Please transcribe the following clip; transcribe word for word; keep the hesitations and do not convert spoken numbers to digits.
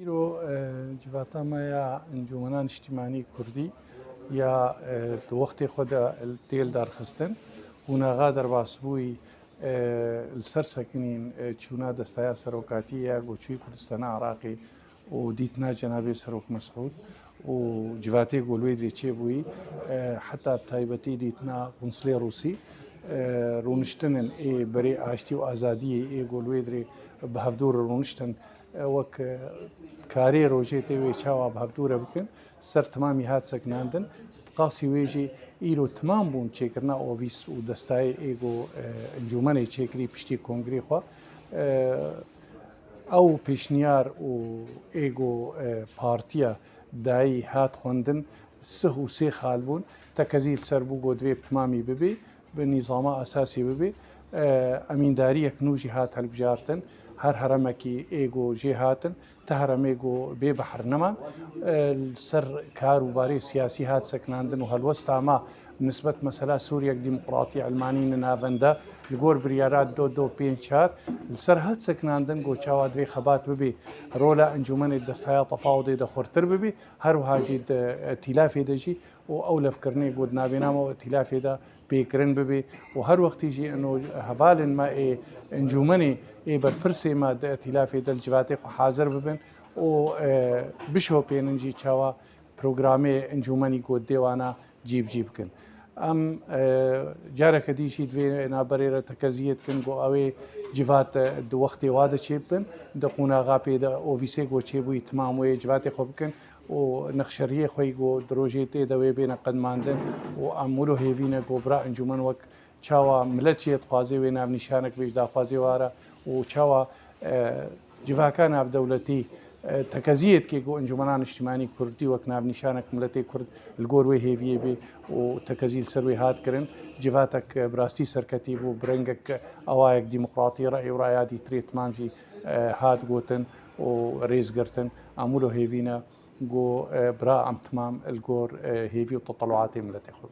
Îro, e, civata me ya Encûmena Niştîmanî Kurdî ya, e, di wextê xwe de tê lidarxistin, qonaxa derbasbûyî, e, li ser sekinîn, e, çûna Desteya Serokatiyê ya Goçûyî Kurdistana Iraqê û dîtina Cenabê Serok Mesûd û civatê ku li wê dirê çêbûyî, e, heta bi taybetî dîtina Qunsulê Rûsî, e, rûniştinên ê berê aştî û azadiyê ê ku li wê dirê bi hevdû re rûniştin, e, wek, e, karê rojê tê wê çawa bi hevdû re bikin, ser timamî hat sekinandin. Bi qasî wê jî îro timam bûn çêkirina ofîs û destayê ê ku, e, encûmenê çêkirî piştî kongrê xwe. E, ew pêşniyar û ê ku, e, partiya dayî hat xwendin, sih û sê xal bûn. Tekezî li ser bû ku divê bi timamî bibê, bi nîzama esasî bibê. E, emîndariyek nû jî hat hilbijartin. Her heremekî ê ku jê hatin, ti heremê ku bê behr neman. E, li ser kar û barê siyasî hat sekinandin û helwesta me nisbet mesela Sûriyek demokratî, ilmanî, ninavende li gor biryara do do pênc çar li ser hat sekinandin ku çawa divê xebat bibê, rola encûmenê destaya tefawudê de xurtir bibê, her wiha jî di, e, tîlafê de jî û ew levkirinê ku di navêna me û îtîlafê de pêkirin bibe û her wextî jî ino hevalên me ê encûmenê ê berpirsê me di îtîlafê de li civatê xwe hazir bibin û, e, bişopênin jî çawa programê encûmenî ku dê wana cî bi cî bikin. Em, e, careke dî jî di vê navberê re tekeziyê dikin ku ew ê civat, e, di wextê wa de çêbibin, di qonaxa pê de ofîsê ku çêbûyî timam wê civatê xwe bikin û nexşeriyê xwe yî ku di rojê tê de wê bêne qedmandin û em wilo hêvî ne ku bira encûmen wek çawa milet jê dixwazê wê navnîşanek bê ji daxwazê ware û çawa, e, civaka navdewletî, e, tekeziyê dike ku Encûmena Niştimanî Kurdî wek navnîşanek miletê Kurd li gor wê hêviyê bê û tekezî li ser wê hat kirin. Civatek, e, bi rastî serketî bû, bi rengek awayek demokratî, rey û raya dîtirê timam jî, e, hat gotin û rêz girtin. Em wilo hêvî ne ku, e, bira em timam li gor, e, hêvî û teteluatê miletê xwe bin.